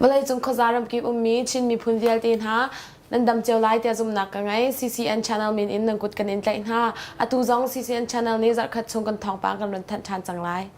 Vawleicung khuaza ramkip ummi Chin miphun vialte hna nan dam cio lai tiah zumhnak ka ngei. CCN channel min in nan kut kan in tlaih hna. Atu zong CCN channel nih zarhkhat chung kan thawngpang kan run thanh ṭhan cang lai.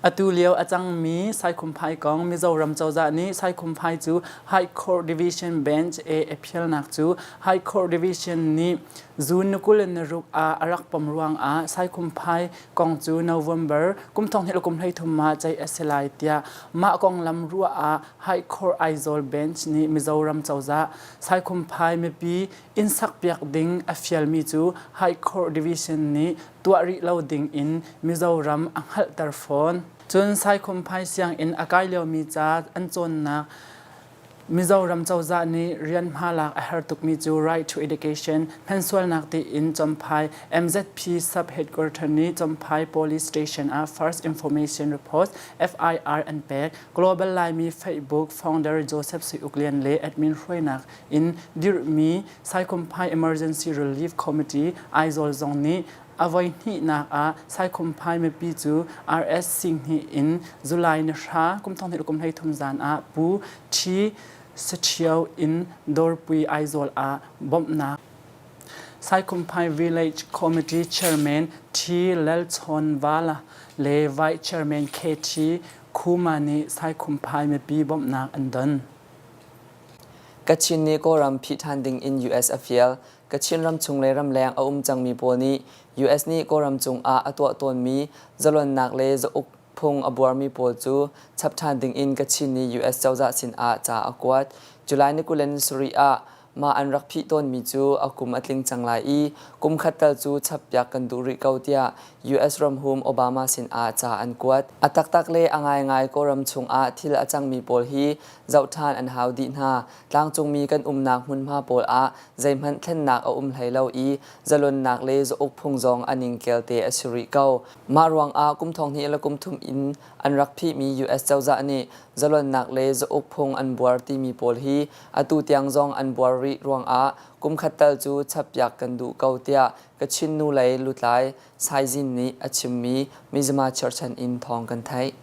Atu lio a cangmi Saikhumphai kong Mizoram cozah nih Saikhumphai cu High Court Division Bench e a phialnak cu High Court Division nih June ni 26 ah a rak pom ruangah Saikhumphai kong cu November kum 2023 ah ceih a si lai tiah mah konglam ruah ah High Court Aizawl Bench nih Mizoram cozah Saikhumphai mipi inn sakpiak ding a fialmi cu High Court Division nih tuah rih lo ding in Mizoram a hngalhter fawn. Cun Saikhumphai sianginn a kai liomi ca an cawnnak Mizoram cozah nih rian hmalak a her tukmi cu Right to Education hmansualnak tiin Champhai MZP Sub Headquarter nih Champhai Police Station ah First Information Report FIR an pek. Global Laimi Facebook founder Joseph Sui Uk Lian le admin hruainak in dirhmi Saikhumphai Emergency Relief Committee Aizawl zong nih a voi hnihnak ah Saikhumphai mipi cu RS Singhnih in July ni hra kum 2023 zan ah Pu Thi Saṭhio in Dawrpui Aizawl ah bawmhnak Saikhumphai Village Committee Chairman T. Lalchawnvala le Vice Chairman KT Khuma nih Saikhumphai mipi bawmhnak an don. Kachin nih Kawlram phih ṭhan ding in US a fial. Kachin ramchung le ramleng a um cangmi pawl nih US nih Kawlram cungah a tuah tawnmi zalonnak le zauk phung a buarmi pawl cu chap ṭhan ding in Kachin nih US cozah sinah ca a kuat. July ni 27 ah mah an rak phih tawnmi cu a kum a tling cang lai i kum khat tal cu chappiak kan duh rih ko tiah US ramhum Obama sinah ca an kuat. A taktak le a ngaingai Kawlram chungah thil a cangmi pawl hi zoh ṭhan an hau dih hna. Tlangcungmi kan umnak hmunhma pawl ah zeihmanh thlennak a um hlei lo i zalonnak le zauk phung zong a ningkel te a si rih ko. Mah ruangah kum 2000 le kum thum in an rak phihmi US cozah nih zalonnak le zauk phung an buar timi pawl hi atu tiang zong an buar rih ruangah kum khat tal cu chappiak kan duh ko tiah Kachin nu lei lutlai Saizin nih a chimmi Mizima cherhchan in thawng kan theih.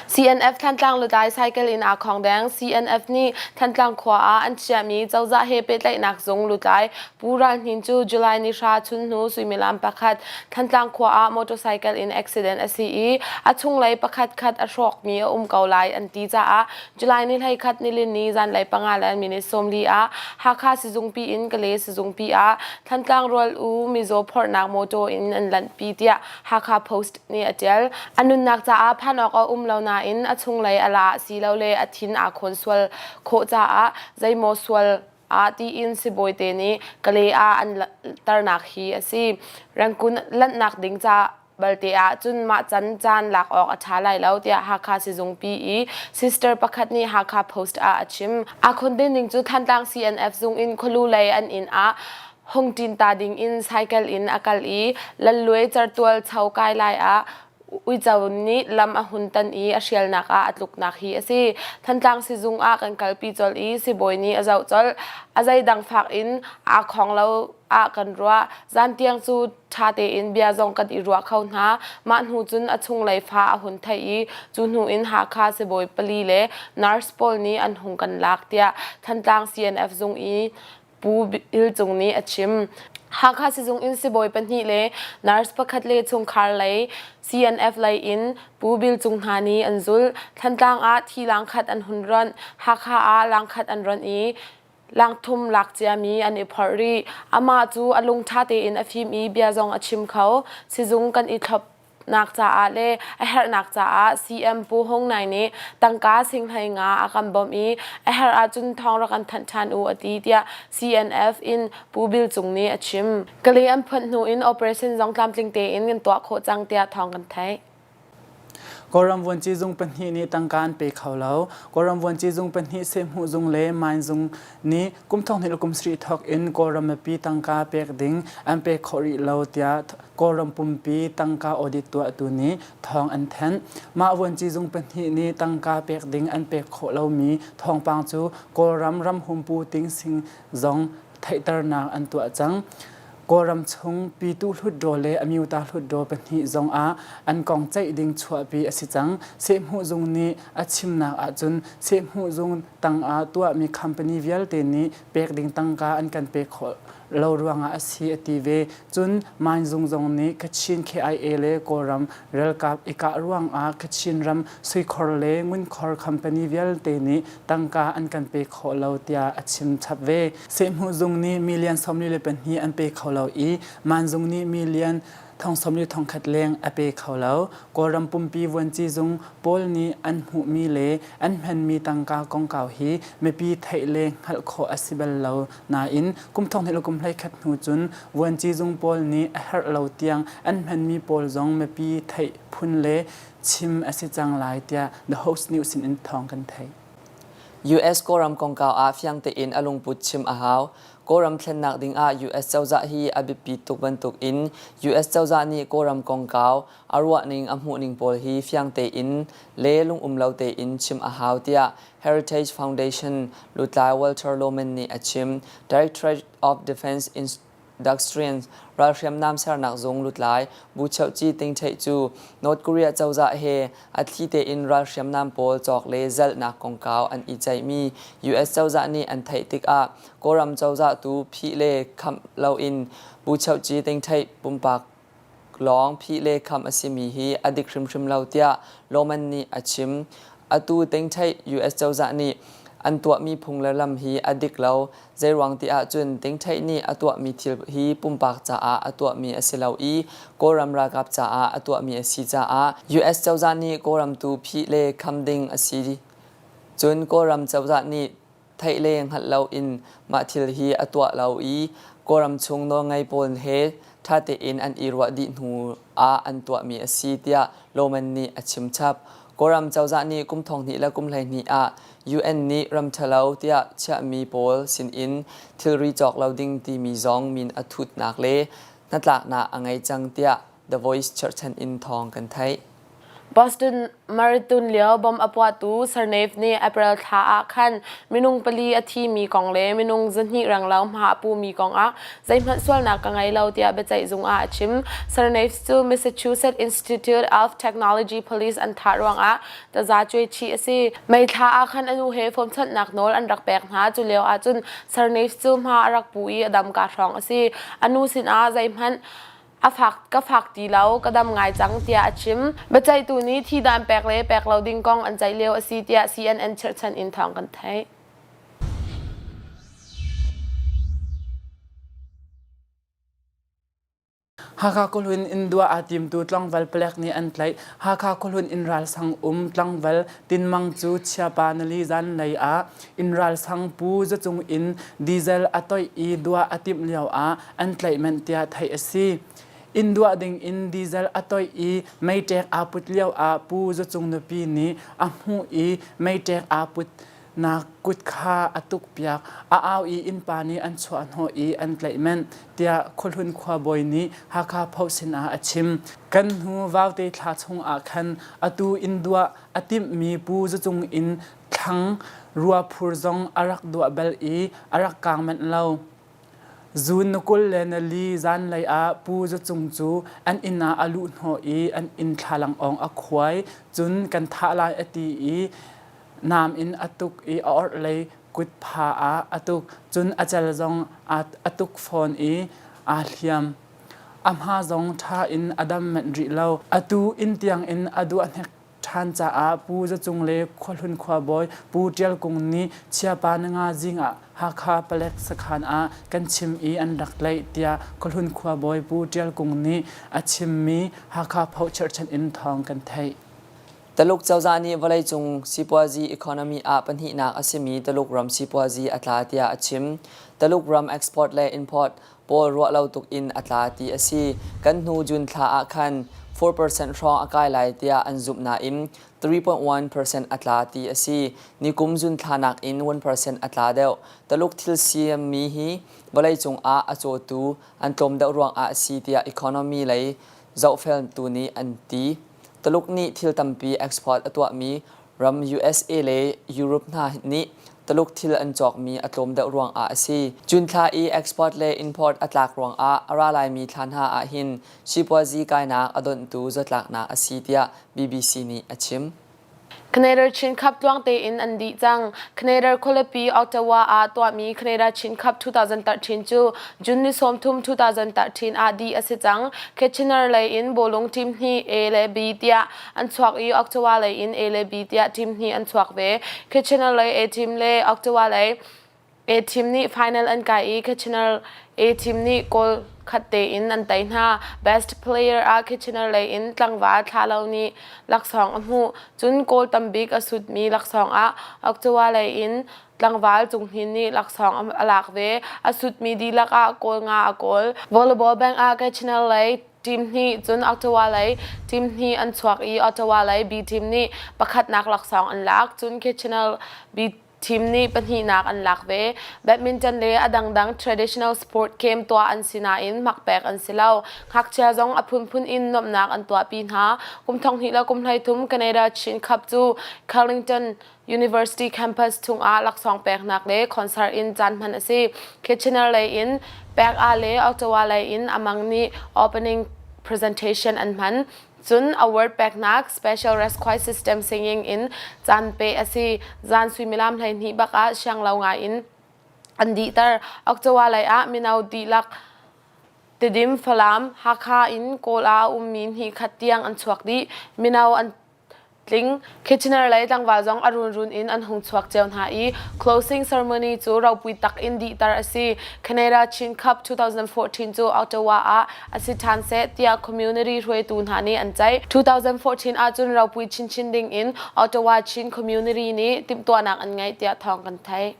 CNF Thantlang lutlai cycle in aa khong deng. CNF nih Thantlang khua ah an chiahmi cozah he pehtlaihnak zung lutlai Pu Ral Hnin cu July ni hra chun hnu suimilam pakhat Thantlang khua ah motorcycle in accident a si i a chunglei pakhat khat a hrawkmi a um ko lai an ti caah July ni 11 nilin ni zanlei panga le minute 40 ah Hakha sizungpi in Kale sizungpi ah Thantlang rual u mizaw phorhnak motor in an lanhpi tiah Hakha Post nih a ṭial. A nunnak caah phan awk a um lo nain a chunglei a la silole a thin aa khawn sual khawh caah zeimaw sual ah tiin sibawite nih Kale ah an tarnak hi a si. Rangkun lanhnak ding ca balte ah cun mah can caan lak awk a ṭha lai lo tiah Hakha sizungpi i sister pakhat nih Hakha Post ah a chim. Aa khawnden ning cu Thantlang CNF zung in khualu lei an inn ah hung ṭin ta ding in cycle in a kal i Lalluai certual cho kai lai ah uico nih lam a hun tan i a hrialnak ah a tluknak hi a si. Thantlang sizung ah kan kalpi colh i sibawi nih a zoh colh. A zeidang fak in aa khong lo ah kan ruah. Zan tiang cu ṭha tein bia zong kan i ruah kho hna. Mah hnu cun a chunglei fa a hun theih i cu hnu in Hakha sibawi pali le nurse pawl nih an hung kan lak tiah Thantlang CNF zung i Pu Il Cung nih a chim. Hakha sizung in sibawi pahnih le nurse pakhat le chungkhar lei CNF lei in Pu Bil Cung hna nih an zulh. Thantlang ah thi langkhat an hun ronh. Hakha ah langkhat an ronh i langthum lak ciami an i phorh rih. Amah cu a lung ṭha tein a fim i bia zong a chim kho. Sizung kan i thlop nak caah le a herhnak caah CM Pu Hung Nai nih tangka sing hlei nga a kan bawmh i a herh ahcun thawng rak kan thanh ṭhan u a ti tiah CNF in Pu Bil Cung nih a chim. Kale an phuanh hnu in operation zong tlamtling tein kan tuah khawh cang tiah thawng kan theih. Kawlram vuanci zung pahnih nih tangka an pe kho lo. Kawlram vuanci zung pahnih sehhmuh zung le mine zung nih kum thong hnih le kum sarih thawk in Kawlram mipi tangka pek ding an pe khawh rih lo tiah Kawlram pumpi tangka audit tuahtu nih thawng an thanh. Mah vuanci zung pahnih nih tangka pek ding an pek khawh lomi thawngpang cu Kawlram ramhumpu Ting Sing zong theihternak an tuah cang. Kawlram chung Pitu Hlutdaw le Amyota Hlutdaw pahnih zongah an kong ceih ding chuahpi a si cang. Sehhmuh zung nih a chimnak ahcun sehhmuh zung tangah tuahmi company vialte nih pek ding tangka an kan pek khawh lo ruangah a si a ti ve. Cun Mine zung zong nih Kachin KIA le Kawlram ralkap i kah ruangah Kachin ram suikhor le ngunkhor company vialte nih tangka an kan pe khawh lo tiah a chim chap ve. Sehhmuh zung nih million 42 an pe kho lo i Manzung nih million thong sawmli thong khat leng a pe kho lo. Kawlram pumpi vuanci zung pawl nih an hmuhmi le an hmanmi tangka kongkau hi mipi theih le hngalh khawh a si bal lo nain kum thong hnih le kum 11 hnu cun vuanci zung pawl nih a herh lo tiang an hmanmi pawl zong mipi theih phun le chim a si cang lai tiah The Host News sin in thawng kan theih. US Kawlram kongkau ah fiang tein a lungput chim a hau. Kawlram thlennak dingah US cozah hi a biapi tuk bantuk in US cozah nih Kawlram kongkau a ruahning a hmuhning pawl hi fiang tein le lungum lo tein chim a hau tiah Heritage Foundation lutlai Walter Lohman nih a chim. Directorate of Defense Industrial ralhriamnam sernak zung lutlai Bu Cheuhci Ting Theih cu North Korea cozah he a thli tein ralhriamnam pawl cawk le zalhnak kongkau an i ceihmi US cozah nih an theih tikah Kawlram cozah tu phih le khamh loin Bu Cheuhci Ting Theih pumpak lawng phih le kham a simi hi a dik hrimhrim lo tiah Lawman nih a chim. Atu Tengtheih US cozah nih an tuahmi phung le lam hi a dik lo. Zeiruang ti ahcun Tengtheih nih a tuahmi thil hi pumpak caah a tuahmi a si lo i Kawlram ralkap caah a tuahmi a si caah US cozah nih Kawlram tu phih le kham ding a si. Cun Kawlram cozah nih theih le hngalh loin mah thil hi a tuah lo i Kawlram chung nawlngei pawl he ṭha tein an i ruah dih hnu ah an tuahmi a si tiah Lawman nih a chim chap. Kawlram cozah nih kum 12 le kum 12 ah UN nih ram ṭhalo tiah chiahmi pawl sinin thilri cawk lo ding timi zong min a thutnak le hnatlaknak a ngei cang tiah The Voice cherhchan in thawng kan theih. Boston Marathon lio bomb a puahtu Sarnave nih April thla ah khan minung pali a thimi kong le minung 200 renglo hma a pumi kong ah zeihmanh sualnak ka ngei lo tiah biaceih zung ah a chim. Sarnave cu Massachusetts Institute of Technology Police an thah ruangah taza cuai chih a si. May thla ah khan a nu he phone chawnhnak nawl an rak pek hna. Cu lio ahcun Sarnave cu hma a rak pu i a dam ka hrawng a si. A nu sinah zeihmanh a fak ka fak ti lo ka dam ngai cang tiah a chim biaceihtu nih thidan pek le pek lo ding kong an ceih lio a si tiah CNN chirhchan in thawng kan theih. Hakha khuahlun inn duah aa timtu tlangval palek nih an tlaih. Hakha khuahlun inn ralsang um tlangval Tin Mang cu chiapa nali zanlei ah inn ralsang Pu Zacung in diesel a toih i duah a timh lio ah an tlaih manh tiah theih a si. Inn duah ding in diesel a toih i meiṭek aa put lio ah Pu Zacung nupi nih a hmuh i meiṭek aa put nak kut kha a tukpiak. A au i innpa nih an chuahhnawh i an tlaih manh tiah Khuahlun khuabawi nih Hakha Post sinah a chim. Kan hnu Vaute thla chung ah khan atu inn duah a timhmi Pu Zacung inn thlang ruaphur zong a rak duah bal i a rak kaang manh lo. Zun na 24 zanlei ah Pu Za Cung cu an inn ah a luhhnawh i an inn thlalangawng a khuai. Cun kan thah lai a ti i nam in a tuk i a orhlei kutpha ah a tuk. Cun a cal zong a tuk fawn i aa hliam. A hma zong ṭha in a dam manh rih lo. Atu inn tiang in a duah hnek ṭhan caah Pu Za Cung le Khuahlun khuabawi Pu Ṭial Kung nih Chiapa ninga zing ah Hakha palek sakhan ah kan chim i an rak tlaih tiah Khuahlun khuabawi Pu Ṭial Kung nih a chimmi Hakha Phoh cherhchan in thawng kan theih. Taluk cozah nih vawleicung sipuazi economy ah pahnihnak a simi Taluk ram sipuazi a tla tiah a chim. Taluk ram export le import pawl ruah lo tuk in a tla ti a si. Kan hnu June thla ah khan 4% hrawng a kai lai tiah an zumh nain 3.1% a tla ti a si. Nikum June thla nakin 1% a tla deuh. Taluk thil siammi hi vawleicung ah a cawtu an tlawm deuh ruangah a si tiah economy lei zohfeltu nih an ti. Taluk nih thil tampi export a tuahmi ram USA le Europe hna nih Taluk Taluk thil an cawkmi a tlawm deuh ruangah a si. June thla i export le import a tlak ruangah a ra laimi thla hna ahhin sipuazi kainak a donhtu zatlaknak a si tiah BBC nih a chim. Canada Chin Cup tluang tein an dih cang. Canada khualipi Ottawa ah tuahmi Canada Chin Cup 2013 cu June ni 30, 2013 ah dih a si cang. Kitchener lei in bawlung team hnih A le B tiah an chuak i Ottawa lei in A le B tiah team hnih an chuak ve. Kitchener lei A team le Ottawa lei A team nih final an kai i Kitchener A team nih goal khat tein an tei hna. Best player ah Kitchener lei in tlangval Thlalo nih laksawng a hmuh. Cun goal tambik a sutmi laksawng ah Ottawa lei in tlangval Cung Hnin nih laksawng a lak ve. A sutmi dihlak ah goal nga a kawl. Volleyball bank ah Kitchener lei team hnih cun Ottawa lei team hnih an chuak i Ottawa lei B team nih pakhatnak laksawng an lak. Cun Kitchener B team nih pahnihnak an lak ve. Badminton le a dangdang traditional sport game tuah an si nain hmakpek an si lo. Ngakchia zong a phunphun in nuamhnak an tuahpi hna. Kum 12 le kum 13 Canada Chin Cup cu Carlington University campus chungah laksawng peknak le concert in caan hman a si. Kitchener lei in pek ah le Ottawa lei in Amang nih opening presentation an hman. Cun award peknak Special Rescue System singing in caan pe a si. Zan suimilam 12 bak ah sianglo ngai in an dihter. Ottawa lei ah mino dihlak Tidim, Falam, Hakha in Kawl ah a ummi hnih khat tiang an chuak dih. Mino an tling. Kitchener lei tlangval zong a runrun in an hung chuak cio hna i closing ceremony cu ropui tak in dihter a si. Canada Chin Cup 2014 cu Ottawa ah a si ṭhan seh tiah community hruaitu hna nih an ceih. 2014 ahcun ropui chinchin ding in Ottawa Chin community nih timhtuahnak an ngeih tiah thawng kan theih.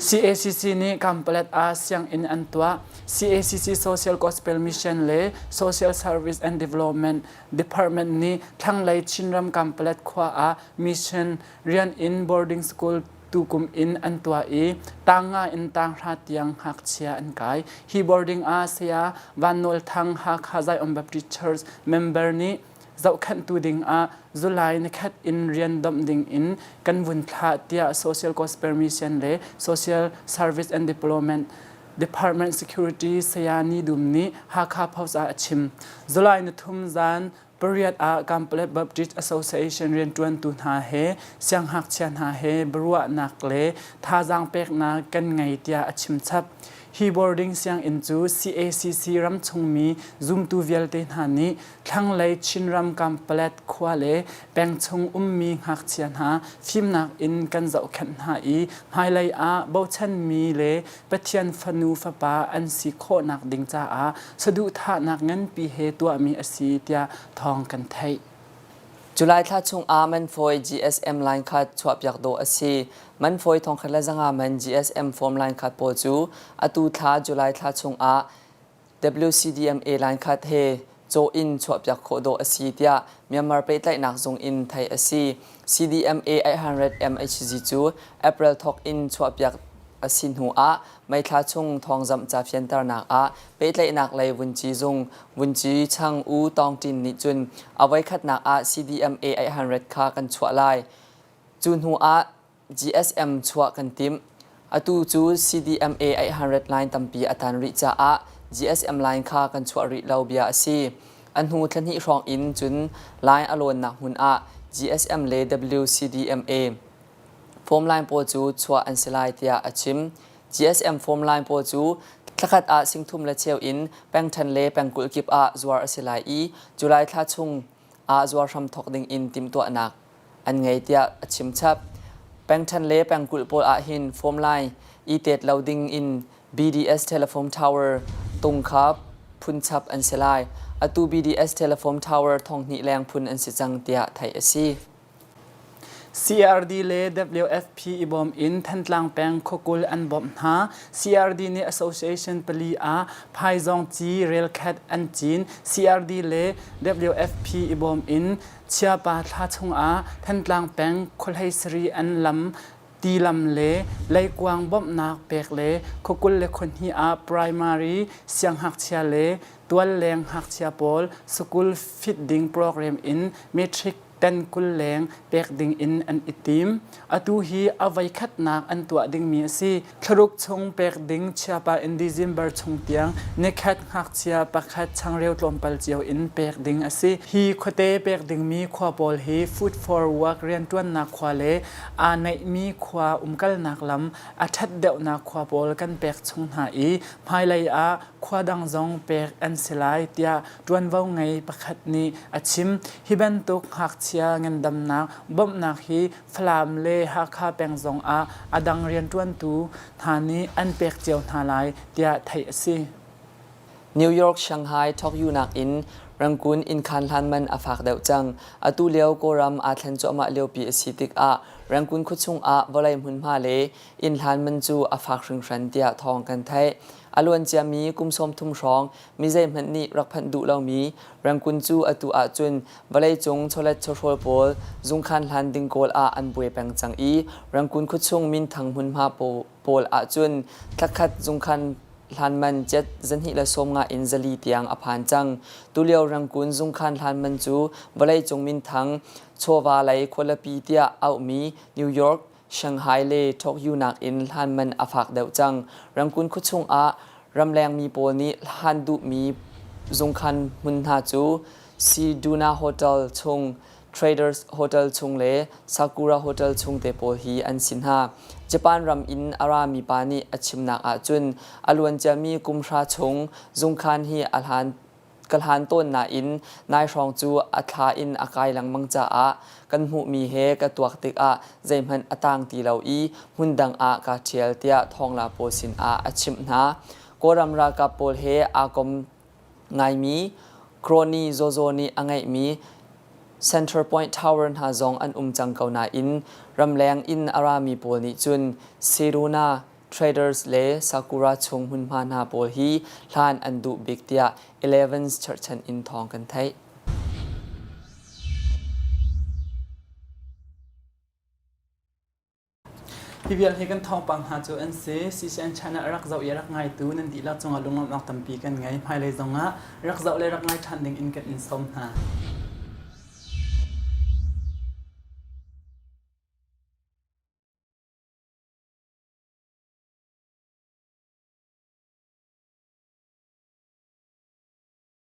CACC nih Kampalet ah sianginn an tuah. CACC Social Gospel Mission le Social Service and Development Department nih thlanglei Chinram Kampalet khua ah mission rian in boarding school tukum in an tuah i tang nga in tang hra tiang ngakchia an kai. Hi boarding ah Saya Van Nawl Thang Hakha Zion Baptist Church member nih zohkhenhtu dingah July nikhat in rian domh dingin kan vun thlah tiah Social Gospel Mission le Social Service and Development Department Security Saya Ni Dum nih Hakha Post ah a chim. July nithum zan pariat ah Kampalet Baptist Association rianṭuantu hna he sianghngakchia hna he biaruahnak le thazaang peknak kan ngei tiah a chim chap. Hi boarding sianginn cu CACC ramchungmi zumtu vialte hna nih Thlanglei Chinram Kampalet khua le pengchung ummi ngakchia hna fimnak in kan zohkhenh hna i hmailei ah bochanmi le Pathian fanu fapa an si khawhnak ding caah saduhthahnak nganpi he tuahmi a si tiah thawng kan theih. July thla chungah manfawi GSM line khat chuahpiak dawh a si. Manfawi 1500 man GSM form line khat pawl cu atu thla July thla chungah WCDMA line khat he caw in chuahpiak khawh dawh a si tiah Myanmar pehtlaihnak zung in theih a si. CDMA 800 MHz cu April thawk in chuahpiak a si hnu ah May thla chung thawngzamh ca fianternak ah pehtlaihnak lei vunci zung vunci Chang U Tawng Tin nih cun a voikhatnak ah CDMA 800 kha kan chuah lai. Cu hnu ah GSM chuah kan timh. Atu cu CDMA 800 line tampi a tan rih caah GSM line kha kan chuah rih lo bia a si. A hnu thla hnih hrawng in cun line a lawnnak hmun ah GSM le WCDMA form line pawl cu chuah an si lai tiah a chim. GSM form line pawl cu thlakhat ah singthum le cheu in pengṭhen le pengkulh kip ah zuar a si lai i July thla chung ah zuar hram thawk ding in timhtuahnak an ngei tiah a chim chap. Pengṭhen le pengkulh pawl ahhin form line i tet lo ding in BDS Telephone Tower tung kha phun chap an si lai. Atu BDS Telephone Tower 2000 leng phun an si cang tiah theih a si. CRD le WFP i bawm in Thantlang peng khuakul an bawmh hna. CRD nih association pali ah phaizawng ci relkhat an cin. CRD le WFP i bawm in Chiapa thla chungah Thantlang peng khuahlei sarih an lam. Tilam le leikuang bawmhnak pek le khua 20 le khua hnih ah primary sianghngakchia le tualleng ngakchia pawl school fit ding program in metric tan 20 leng pek ding in an i tim. Atu hi a voikhatnak an tuah dingmi a si. Thlaruk chung pek ding chiapa in December chung tiang nikhat ngakchia pakhat changreu tlawmpal cio in pek ding a si. Hi khuate pek dingmi khua pawl hi Food for Work rianṭuannak khua le aa naihmi khua umkalnak lam a ṭhat deuhnak khua pawl kan pek chung hna i hmailei ah khua dang zong pek an si lai tiah ṭuanvo ngei pakhat nih a chim. Hi bantuk ngakchia ngandamnak bawmhnak hi Falam le Hakha peng zong ah a dang rianṭuantu hna nih an pek cio hna lai tiah theih a si. New York, Shanghai, Tokyo nakin Rangoon innkhan hlan man a fak deuh cang. Atu lio Kawlram aa thlen cuahmah liopi a si tikah Rangoon khuachung ah vawlei hmunhma le inn hlan man cu a fak hringhran tiah thawng kan theih. A luanciami kum 30 hrawng mi zeihmanh nih rak phanh duh lomi Rangoon cu atu ahcun vawleicung chawlet chawhrawl pawl zungkhan hlan ding kawl ah an buai peng cang i Rangoon khuachung minthang hmunhma pawl ahcun thlakhat zungkhan hlan man jet 250 in 400 tiang a phan cang. Tulio Rangoon zungkhan hlan man cu vawleicung minthang chawva lei khualipi tiah auhmi New York, Shanghai le Tokyo nakin hlan man a fak deuh cang. Rangoon khuachung ah ramlengmi pawl nih hlan duhmi zungkhan hmun hna cu Sedona Hotel chung Traders Hotel chung le Sakura Hotel chung te pawl hi an si hna. Japan ram in a rami pa nih a chimnak ahcun a luanciami kum hra chung zungkhan hi a hlan ka hlan tawn nain nai hrawng cu a thla in a kai lengmang caah kan hmuhmi he ka tuak tikah zeihmanh a tang ti lo i hmundang ah kaa ṭhial tiah thawngla pawl sinah a chimh hna. Kawlram ralkap pawl he aa kom ngaimi Crony Zawzaw nih a ngeihmi Center Point Tower hna zong an um cang ko nain ramleng in a rami pawl nih cun Sedona Traders le Sakura chung hmunhma hna pawl hi hlan an duh bik tiah Elevens cherhchan in thawng kan theih. Hi vial hi kan thawngpang hna cu an si. CCN channel a rak zoh i a rak ngaitu nan dihlak cungah lunglawmhnak tampi kan ngei. Hmailei zongah rak zoh le rak ngai ṭhan ding in kan in sawm hna.